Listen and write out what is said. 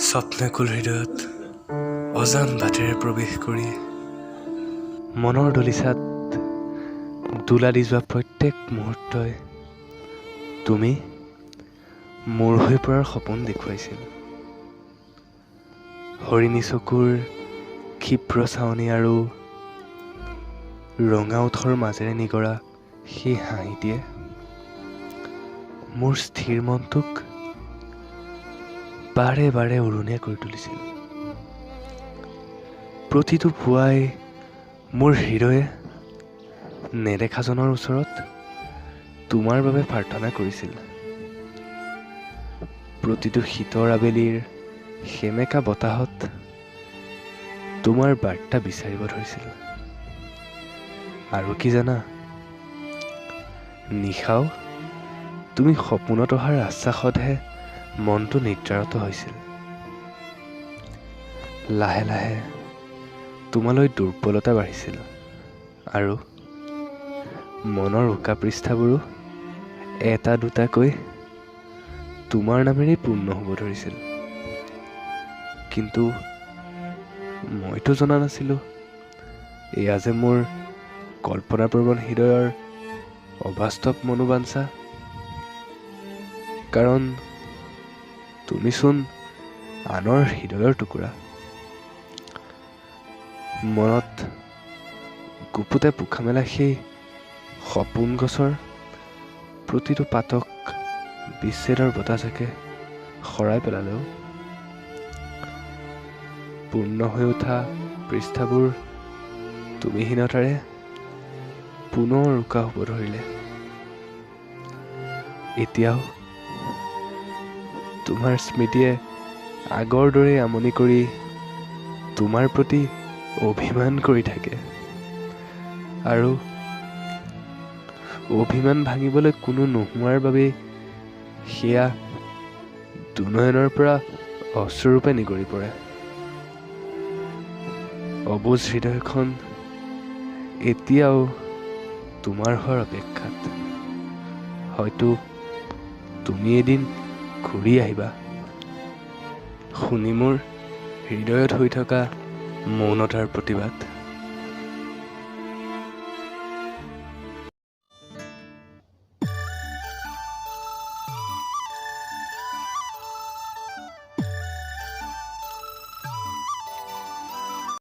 স্বপ্নাকুল হৃদয়ত অজান বাটেৰে প্ৰৱেশ কৰি মনৰ দলিচাত দোলা দি যোৱা প্ৰত্যেক মুহূৰ্তই তুমি মোৰ হৈ পৰাৰ সপোন দেখুৱাইছিল। হৰিণী চকুৰ ক্ষীপ্ৰ চাৱনি আৰু ৰঙা ওঁঠৰ মাজেৰে নিগৰা সেই হাঁহিটিয়ে মোৰ স্থিৰ মনটোক বাৰে বাৰে উৰণীয়া কৰি তুলিছিল। প্ৰতিটো পুৱাই মোৰ হৃদয়ে নেদেখাজনৰ ওচৰত তোমাৰ বাবে প্ৰাৰ্থনা কৰিছিল। প্ৰতিটো শীতৰ আবেলিৰ সেমেকা বতাহত তোমাৰ বাৰ্তা বিচাৰিব ধৰিছিল। আৰু কি জানা, নিশাও তুমি সপোনত অহাৰ আশ্বাসতহে মনটো নিদ্ৰাৰত হৈছিল। লাহে লাহে তোমালৈ দুৰ্বলতা বাঢ়িছিল আৰু মনৰ উকা পৃষ্ঠাবোৰো এটা দুটাকৈ তোমাৰ নামেৰেই পূৰ্ণ হ'ব ধৰিছিল। কিন্তু মইতো জনা নাছিলোঁ এয়া যে মোৰ কল্পনাপ্ৰৱণ হৃদয়ৰ অবাস্তৱ মনোবাঞ্ছা। কাৰণ তুমিচোন আনৰ হৃদয়ৰ টুকুৰা। মনত গুপুতে পোখা মেলা সেই সপোন গছৰ প্ৰতিটো পাতক বিচ্ছেদৰ বতাহজাকে সৰাই পেলালেও পূৰ্ণ হৈ উঠা পৃষ্ঠাবোৰ তুমিহীনতাৰে পুনৰ উকা হ'ব ধৰিলে। এতিয়াও তোমাৰ স্মৃতিয়ে আগৰ দৰেই আমনি কৰি তোমাৰ প্ৰতি অভিমান কৰি থাকে আৰু অভিমান ভাঙিবলৈ কোনো নোহোৱাৰ বাবেই সেয়া দুনয়নৰ পৰা অশ্ৰুৰূপে নিগৰি পৰে। অবুজ হৃদয়খন এতিয়াও তোমাৰ হোৱাৰ অপেক্ষাত। হয়তো তুমি এদিন ঘূৰি আহিবা। শুনি মোৰ হৃদয়ত হৈ থকা মৌনতাৰ প্ৰতিবাদ।